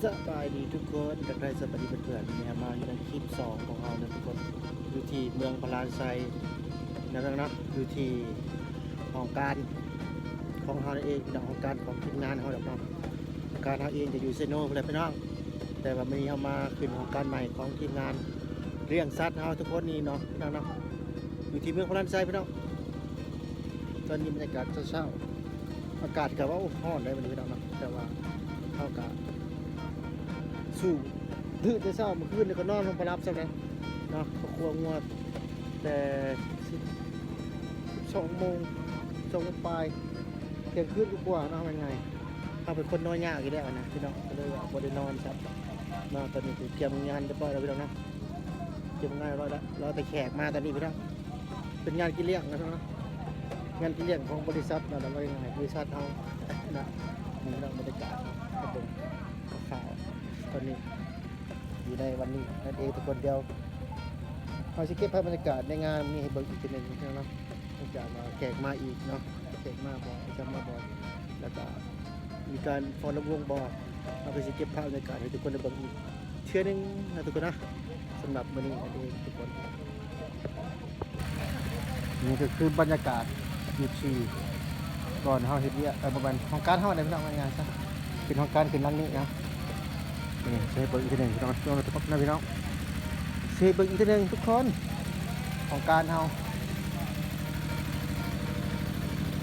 ສະບາຍດີທຸກຄົນ ທັກທາຍສະບາຍດີເພື່ອນໆ ມື້ນີ້ເຮົາມາຢູ່ໃນຄລິບສອງຂອງເຮົາເດີທຸກຄົນ ຢູ່ທີ່ເມືອງພະລານໄຊນະເນາະ ຢູ່ທີ່ຫ້ອງການຂອງເຮົານັ້ນເອງເນາະ ຫ້ອງການຂອງທີມງານເຮົາດອກເນາະ ຫ້ອງການເຮົາເອງຈະຢູ່ເຊໂນພຸ້ນແຫຼະພີ່ນ້ອງ ແຕ່ວ່າມື້ນີ້ເຮົາມາຂຶ້ນຫ້ອງການໃໝ່ຂອງທີມງານລ້ຽງສັດເຮົາທຸກຄົນນີ້ເນາະ ພີ່ນ້ອງເນາະ ຢູ່ທີ່ເມືອງພະລານໄຊພີ່ນ້ອງ. ຕອນນີ້ບັນຍາກາດເຊົ້າໆ ອາກາດກະວ່າ ໂອ້ ຮ້ອນໄດ໋ມື້ນີ້ພີ່ນ້ອງເນາະ ແຕ່ວ່າເຮົາກະສູ້ຕື່ນແຕ່ເຊົ້າ ມື້ຄືນນີ້ກະນອນລົງບໍ່ຫຼັບຊ້ຳເດເນາະ ກະຂົວງົວແຕ່ສິບ ສິບສອງໂມງ ສອງໂມງປາຍ ທ່ຽງຄືນກວ່າໆເນາະ ເວົ້າງ່າຍໆ ເຮົາເປັນຄົນນອນຍາກຢູ່ແລ້ວນະພີ່ນ້ອງ ກະເລີຍວ່າບໍ່ໄດ້ນອນຊ້ຳເນາະ. ຕອນນີ້ກະກຽມງານຮຽບຮ້ອຍແລ້ວພີ່ນ້ອງເນາະ ກຽມງານຮຽບຮ້ອຍແລ້ວ ລໍແຕ່ແຂກມາຕອນນີ້ພີ່ນ້ອງ ເປັນງານກິນລ້ຽງນະເນາະ ງານກິນລ້ຽງຂອງບໍລິສັດເນາະ ເວົ້າງ່າຍໆ ບໍລິສັດເຮົານະ. ນີ້ພີ່ນ້ອງ ບັນຍາກາດໃຫ້ເບິ່ງຄ່າວໆ ຕອນນີ້ຢູ່ໃນວັນນີ້ນັ້ນເອງທຸກຄົນ ດຽວເຮົາຊິເກັບພາບບັນຍາກາດໃນງານນີ້ໃຫ້ເບິ່ງອີກເທື່ອໜຶ່ງເນາະ ຫຼັງຈາກວ່າແຂກມາອີກເນາະ ແຂກມາບໍ່ ຈະມາບໍ່ ແລ້ວກະມີການຟ້ອນລຳວົງບໍ່ ເຮົາກະຊິເກັບພາບບັນຍາກາດໃຫ້ທຸກຄົນໄດ້ເບິ່ງອີກ ເທື່ອໜຶ່ງນະທຸກຄົນນະ ສຳລັບມື້ນີ້ນັ້ນເອງທຸກຄົນ. ນີ້ກະຄືບັນຍາກາດຢູ່ທີ່ ກ່ອນເຮົາເຮັດວຽກ ເອີ ບໍ່ແມ່ນ ຫ້ອງການເຮົາແຫຼະພີ່ນ້ອງ ວ່າງ່າຍໆຊະ ເປັນຫ້ອງການຂຶ້ນຫຼັງນີ້ເນາະ. ນີ້ຊິໃຫ້ເບິ່ງອີກເທື່ອໜຶ່ງພີ່ນ້ອງ ເບິ່ງນະພີ່ນ້ອງ ຊິໃຫ້ເບິ່ງອີກເທື່ອໜຶ່ງທຸກຄົນ ຫ້ອງການເຮົາ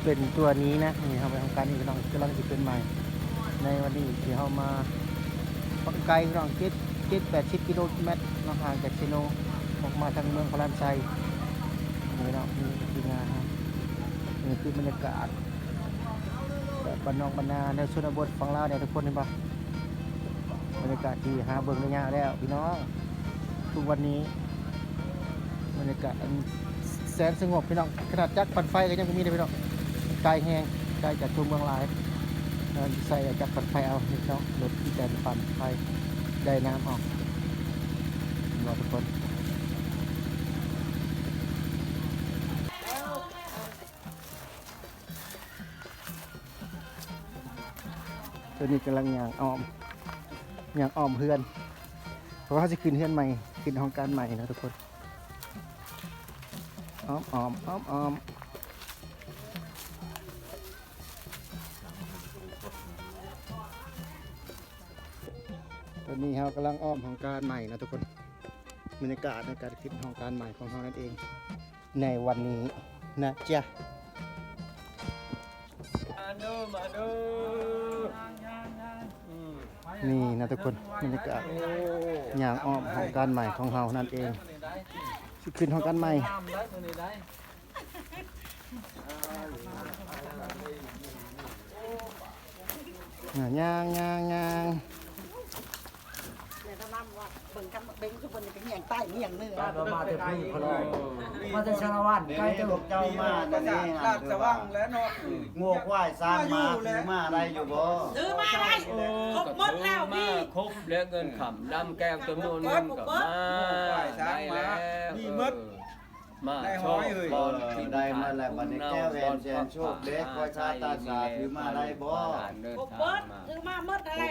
ເປັນຕົວນີ້ນະ ນີ້ເຮົາໄປທຳການນີ້ພີ່ນ້ອງ ກຳລັງຊິຂຶ້ນໃໝ່ ໃນວັນນີ້ທີ່ເຮົາມາ ບໍ່ໄກພີ່ນ້ອງ ເຈັດ ເຈັດແປດສິບກິໂລແມັດເນາະ ຫ່າງຈາກເຊໂນ ອອກມາທາງເມືອງພະລານໄຊນີ້ເນາະ. ນີ້ຄືງານເຮົາ ນີ້ຄືບັນຍາກາດແບບບ້ານນອກບ້ານນາ ໃນຊົນນະບົດຝັ່ງລາວນີ້ ທຸກຄົນເຫັນບໍ່? ບັນຍາກາດທີ່ຫາເບິ່ງໄດ້ຍາກແລ້ວພີ່ນ້ອງ ທຸກວັນນີ້ ບັນຍາກາດອັນແສນສະຫງົບພີ່ນ້ອງ ຂະໜາດຈັກປັ່ນໄຟກະຍັງບໍ່ມີເດ້ພີ່ນ້ອງ ໄກແຮງ ໄກຈາກຕົວເມືອງຫຼາຍ ເອີ ໃຊ້ຈັກປັ່ນໄຟເອົາພີ່ນ້ອງ ລົດມີແຕ່ປັ່ນໄຟໄດ້ນ້ຳເອົາ ເຫັນບໍ່ທຸກຄົນ? ຕອນນີ້ກຳລັງຍ່າງອ້ອມ ຍ່າງອ້ອມເຮືອນ ເພາະວ່າເຮົາຊິຂຶ້ນເຮືອນໃໝ່ ຂຶ້ນຫ້ອງການໃໝ່ເນາະທຸກຄົນ ອ້ອມໆ ອ້ອມໆ ຕອນນີ້ເຮົາກຳລັງອ້ອມຫ້ອງການໃໝ່ເນາະທຸກຄົນ ບັນຍາກາດໃນການຂຶ້ນຫ້ອງການໃໝ່ຂອງເຮົານັ້ນເອງ ໃນວັນນີ້ນະຈ໊ະ ມາເດີ ມາເດີ ອືມ ນີ້ນະທຸກຄົນ ບັນຍາກາດ ໂອ້ ຍ່າງອ້ອມຫ້ອງການໃໝ່ຂອງເຮົານັ້ນເອງ ຊິຂຶ້ນຫ້ອງການໃໝ່ ຍ່າງ ຍ່າງ ຍ່າງ ເບິ່ງກັນ ເບິ່ງຄືເພິ່ນໄປຫຍັງໃຕ້ ຫຍັງເໜືອ ມາແຕ່ພຸ້ນ ມາແຕ່ສາລະວັນ ໃກ້ເຕີບ ເຈົ້າມາແຕ່ນີ້ ລາດສະຫວ່າງແລ້ວເນາະ ງົວຄວາຍຊ້າງມ້າ ຊື້ມ້າໄດ້ຢູ່ບໍ່? ຊື້ມ້າໄດ້ ຄົບໝົດແລ້ວ ມີຄົບແລ້ວ ເງິນຄຳນຳແກ້ວຈຳນວນໜຶ່ງກະມາ ໄດ້ແລ້ວ ມີໝົດ ມາ ນາຍຮ້ອຍເອີຍ ໄດ້ມາແລ້ວ ບັດນີ້ແກ້ວແຫວນແສນໂຊກເດ້ ຄວາຍຊາຕາສາ ຖືມາໄດ້ບໍ່? ຄົບເບິດ ຖືມາໝົດຫັ້ນແຫຼະ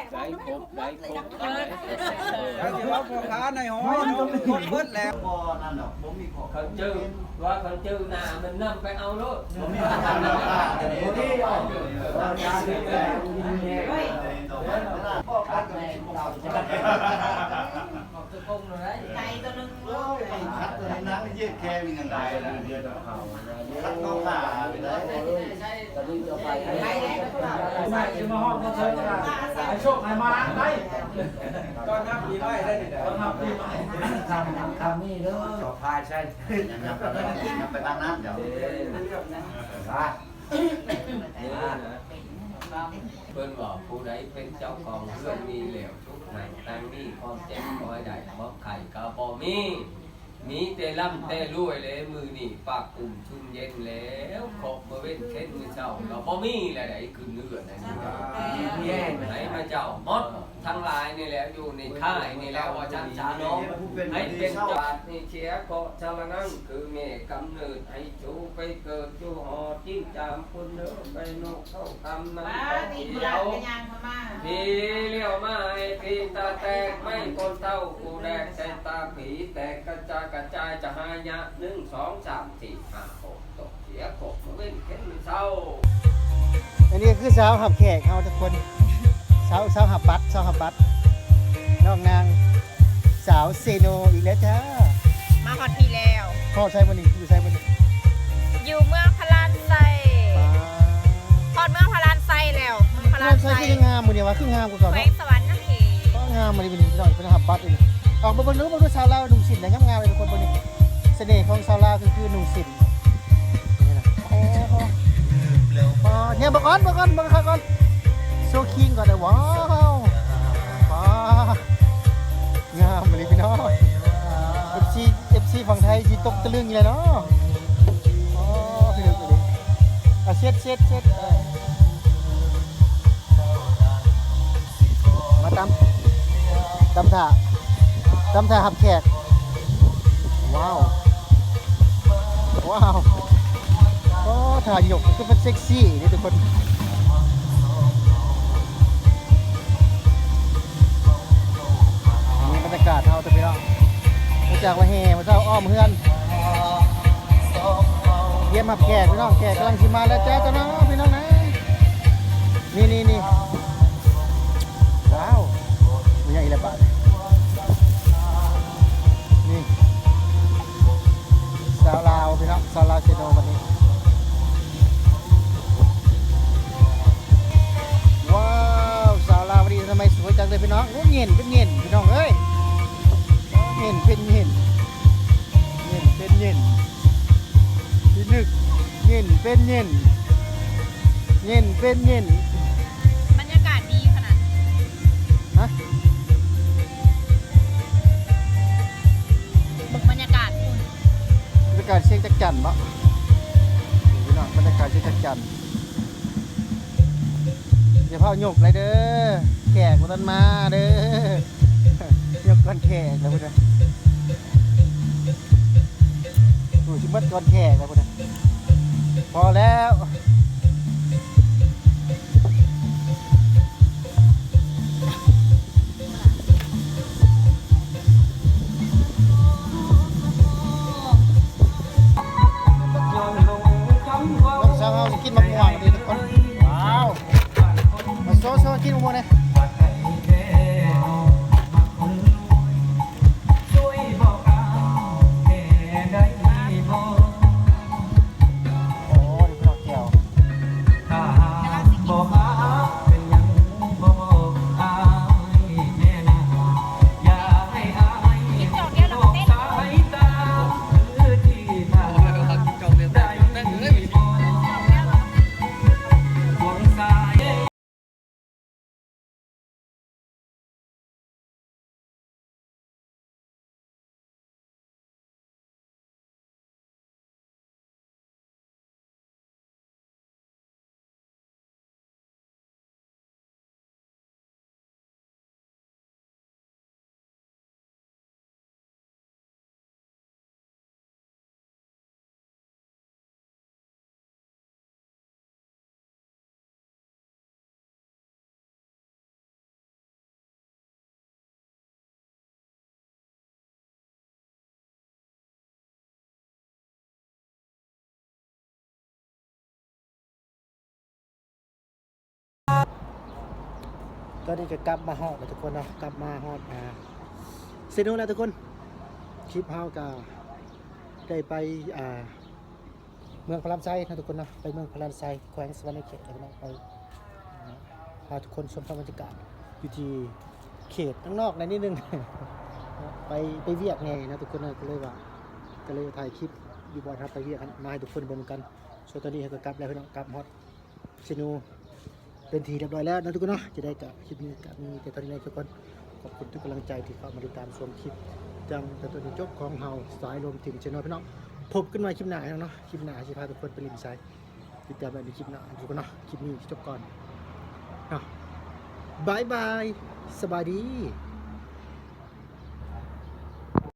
ຄົບໄດ້ ຄົບໄດ້ ຄົບໄດ້ ເຈົ້າຊິເວົ້າພໍ່ຄ້ານາຍຮ້ອຍເນາະ ຄົບເບິດແລ້ວ ບໍ່ນັ້ນດອກ ບໍ່ມີຂໍ້ ຄັນຈື່ ວ່າຄັນຈື່ໜ້າມັນນຳໄປເອົາໂລດ ບໍ່ມີຂໍ້ ບໍ່ມີ ໄກ່ຕົວໜຶ່ງໂລ ໄກ່ຂັດຕົວໜຶ່ງນາງ ເຢັດແຄງຍັງໄດ້ລະ ຂັດເອົາຂາໄປໄດ້ ຕອນນີ້ຈະໄປ ໄປແລ້ວ ໄປ ຊິມາຮອດມາເທີນ ໃຫ້ໂຊກໃຫ້ໝານໄດ້ ຕ້ອນຮັບປີໃໝ່ໄດ້ນີ້ ຕ້ອນຮັບປີໃໝ່ ທຳ ທຳນີ້ເດີ ຂໍພາໃຊ້ ຍັງໄປທາງນັ້ນເຈົ້າ ເອີ ເພິ່ນວ່າ ຜູ້ໃດເປັນເຈົ້າຂອງເຮືອນນີ້ແລ້ວ ທຸກໃນຕັ້ງນີ້ຄວາມເຈັບຄອຍໄດ້ ຄວາມໄຂ້ກະບໍ່ມີ ມີແຕ່ລ່ຳແຕ່ລວຍແລະ ມື້ນີ້ປາກກຸ້ມຊຸ່ມເຢັນແລ້ວ ເຄາະມາເວັ້ນເຄັນມື້ເຊົ້າກະບໍ່ມີແລ້ວໃດ ຂຶ້ນເຮືອນໃຫ້ ໃຫ້ມາເຈົ້າໝົດ ທັງຫຼາຍນີ້ແຫຼະ ຢູ່ໃນຄ້າຍນີ້ແຫຼະ ວ່າຊັ້ນສາເນາະ ໃຫ້ເປັນເຈົ້າບາດນີ້ເສຍເຄາະຊະລະນັງ ຄືແມ່ກຳເນີດໃຫ້ ໂຈໄປເກີດຢູ່ຫໍຈິ້ນຈາມພຸ້ນເດີ ໄປນົກເຂົ້າຄຳນຳເຂົາ ທີ່ຫຼຽວມາໃຫ້ ທີ່ ຕາແຕກໄມ້ກົ້ນເຕົ້າ ກູແດກໃສ່ຕາຜີແຕກກະຈາຍກະຈາຍ ຈະຫາຍະ ໜຶ່ງ ສອງ ສາມ ສີ່ ຫ້າ ຫົກ ຕົກເສຍຄົບມາເວັ້ນເຄັນເຊົາ. ອັນນີ້ຄືສາວຮັບແຂກເຮົາທຸກຄົນ ສາວ ສາວຮັບບັດ ສາວຮັບບັດ ນ້ອງນາງ ສາວເຊໂນອີກແລ້ວຈ້າ. ມາຮອດພີ້ແລ້ວ. ຮອດໃສມື້ນີ້? ຢູ່ໃສມື້ນີ້? ຢູ່ເມືອງພະລານໄຊ. ປາດ ຮອດເມືອງພະລານໄຊແລ້ວ. ເມືອງພະລານໄຊ ພະລານໄຊຄືງາມມື້ນີ້ວະ ຄືງາມກວ່າເກົ່າເນາະ. ແຂວງສະຫວັນນະເຂດ. ປາດ ງາມມາລີມື້ນີ້ພີ່ນ້ອງ ເພິ່ນຮັບບັດອີກ. ອອກມາເບິ່ງດູ ເບິ່ງດູສາວລາວນຸ່ງສິ້ນນະ ງາມໆເລີຍທຸກຄົນ. ເບິ່ງນີ້ ສະເໜ່ຂອງສາວລາວຄື ຄືນຸ່ງສິ້ນ. ນີ້ນະ ໂອ້ໂຫ ປາດ ແຍມເບິ່ງກ່ອນ ເບິ່ງກ່ອນ ເບິ່ງຄັກກ່ອນ ໂຊຄິງກ່ອນເດີ້. ວ້າວ ປາດ ງາມອີ່ຫຼີພີ່ນ້ອງ. ເອັຟຊີ ເອັຟຊີຝັ່ງໄທຊິຕົກຕະລຶງອີກແລ້ວເນາະ. ອໍ ພີ່ນ້ອງ ເອົາ ເຊັດ ເຊັດ ເຊັດ ເອີ ມາຕຳ ຕຳຖ້າ ຕຳຖ້າຮັບແຂກ. ວ້າວ ວ້າວ ອໍ ທ່າຍົກຄືມັນເຊັກຊີ້ເດ້ທຸກຄົນ. ນີ້ບັນຍາກາດເຮົາເດີພີ່ນ້ອງ ຫຼັງຈາກວ່າແຫ່ມາເຊົ້າອ້ອມເຮືອນ ກຽມຮັບແຂກພີ່ນ້ອງ. ແຂກກຳລັງຊິມາແລ້ວຈ້າ ເຈົ້ານ້ອງພີ່ນ້ອງນະ. ນີ້ໆໆ ວ້າວ ມີຫຍັງອີກແລ້ວບາດນີ້? ນີ້ ສາວລາວພີ່ນ້ອງ ສາວລາວເຊໂນບັດນີ້. ວ້າວ ສາວລາວວັນນີ້ທຳໄມສວຍຈັງເລີຍພີ່ນ້ອງ. ໂອ້ ເຫງັນເປັນເຫງັນພີ່ນ້ອງເອີຍ ເຫງັນເປັນເຫງັນ ເຫງັນເປັນເຫງັນ ພິນຶກ ເຫງັນເປັນເຫງັນ ເຫງັນເປັນເຫງັນ. ບັນຍາກາດດີຂະໜາດ ຮະ? ເບິ່ງບັນຍາກາດພຸ້ນ ບັນຍາກາດຊຽງຈັກຈັນເບາະ ພີ່ນ້ອງ ບັນຍາກາດຊຽງຈັກຈັນ. ຢ່າຟ້າວຍົກຫຼາຍເດີ ແຂກບໍ່ທັນມາເດີ ຍົກກ່ອນແຂກແລ້ວພຸ້ນນະ. ໂອ້ ຊິໝົດກ່ອນແຂກແລ້ວພຸ້ນນະ. ພໍແລ້ວ. ນ້ອງສາວເຮົາຊິກິນໝາກມ່ວງນີ້ທຸກຄົນ. ວ້າວ ມາໂຊໆ ກິນໝາກມ່ວງແດ່. ໂອ້ ນີ້ເປັນດອກແກ້ວ. ຕອນນີ້ກໍກັບມາຮອດແລ້ວທຸກຄົນເນາະ ກັບມາຮອດ ອ່າ ເຊໂນແລ້ວທຸກຄົນ. ຄລິບເຮົາກໍໄດ້ໄປ ອ່າ ເມືອງພະລານໄຊເນາະທຸກຄົນເນາະ ໄປເມືອງພະລານໄຊ ແຂວງສະຫວັນນະເຂດ ແລ້ວກໍໄປ ອ່າ ພາທຸກຄົນຊົມພາບບັນຍາກາດຢູ່ທີ່ເຂດທາງນອກແດ່ນິດໜຶ່ງ ໄປ ໄປວຽກແດ່ເນາະທຸກຄົນເນາະ ກໍເລີຍວ່າ ກໍເລີຍຖ່າຍຄລິບຢູ່ບ່ອນເຮົາໄປວຽກຫັ້ນມາໃຫ້ທຸກຄົນເບິ່ງນຳກັນ. ສ່ວນຕອນນີ້ເຮົາກໍກັບແລ້ວພີ່ນ້ອງ ກັບຮອດ ເຊໂນເປັນທີ່ຮຽບຮ້ອຍແລ້ວເນາະທຸກຄົນເນາະ. ຈະໄດ້ກະຄລິບນີ້ກະມີແຕ່ເທົ່ານີ້ແຫຼະທຸກຄົນ. ຂອບຄຸນທຸກກຳລັງໃຈທີ່ເຂົ້າມາຕິດຕາມຊົມຄລິບ ຕັ້ງແຕ່ຕົ້ນຈົນຈົບຂອງເຮົາ ສາຍລົມທີມແຊນແນວພີ່ນ້ອງ. ພົບກັນໃໝ່ຄລິບໜ້າເນາະ ຄລິບໜ້າຊິພາທຸກຄົນໄປຫຼິ້ນໃສ ຕິດຕາມໄວ້ໃນຄລິບໜ້າທຸກຄົນເນາະ. ຄລິບນີ້ຈົບກ່ອນເນາະ ບາຍບາຍ ສະບາຍດີ.